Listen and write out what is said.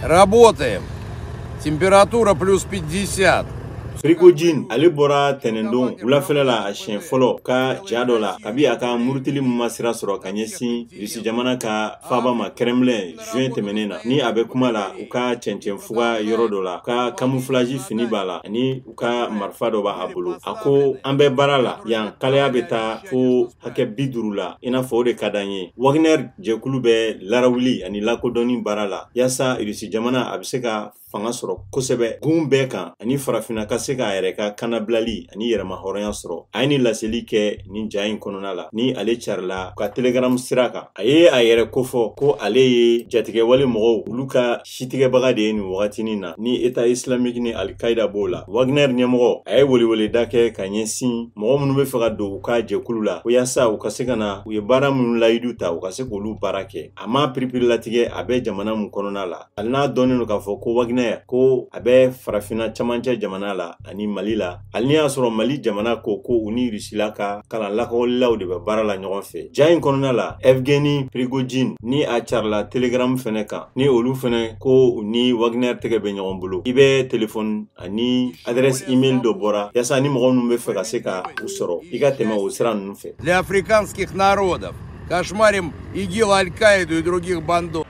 Работаем. Температура плюс 50. Prigojine, ale bɔra tɛnɛndon wulafɛla la a siɲɛ fɔlɔ ka ja dɔ la kabi a ka murutili min ma sira sɔrɔ ka ɲɛsin Irisi jamana ka faaba ma, Kremlin, juin tɛmɛnen na. Ni a bɛ kuma la u ka cɛncɛn fuga yɔrɔ dɔ la, ka camouflage fini b'a la ani u ka marifa dɔ b'a bolo, a ko: "An bɛ baara la yan, kalaya bɛ taa fo hakɛ 50 la, i n'a fɔ o de ka d'an ye." Wagner jɛkulu bɛ larawuli ani lakodɔnni baara la yaasa Irisi jamana a bɛ se ka fanga sɔrɔ kosɛbɛ gun bɛɛ kan ani Farafinna ka se k'a yɛrɛ ka kanabilali ani yɛrɛma hɔrɔnya sɔrɔ. A ye nin laseli kɛ nin ja in kɔnɔna la ni ale carila ka Telegram sira kan. A ye a yɛrɛ kofɔ ko ale ye jatigɛwale mɔgɔw, olu ka sitigɛbaga de ye nin wagatinin na, ni État islamique ni Alikaida b'o la. Wagner ɲɛmɔgɔ, a ye weleweleda kɛ ka ɲɛsin mɔgɔ minnu bɛ fɛ ka don u ka jɛkulu la, ko yaasa u ka se ka na, u ye baara minnu layidu ta, u ka se k'olu baara kɛ. A ma piripirilatigɛ a bɛ jamana mun kɔnɔna la, hali n'a dɔnnen don k'a fɔ ko Wagner ko a bɛ Farafinna camancɛ jamana la ani Mali la, hali n'i y'a sɔrɔ Mali jamana ko ko u ni Rusila ka kalan lakɔlilaw de bɛ baara la ɲɔgɔn fɛ. Ja in kɔnɔna la, Evgeni Prigojine ni a carila Telegram fɛnɛ kan, ni olu fɛnɛ ko u ni Wagner tɛgɛ bɛ ɲɔgɔn bolo, i bɛ telefɔni ani adresse email dɔ bɔra yaasa ni mɔgɔ minnu bɛ fɛ ka se ka u sɔrɔ, i ka tɛmɛ o sira ninnu fɛ. Для африканских народов. Кошмарим ИГИЛ, Аль-Каиду и других бандов.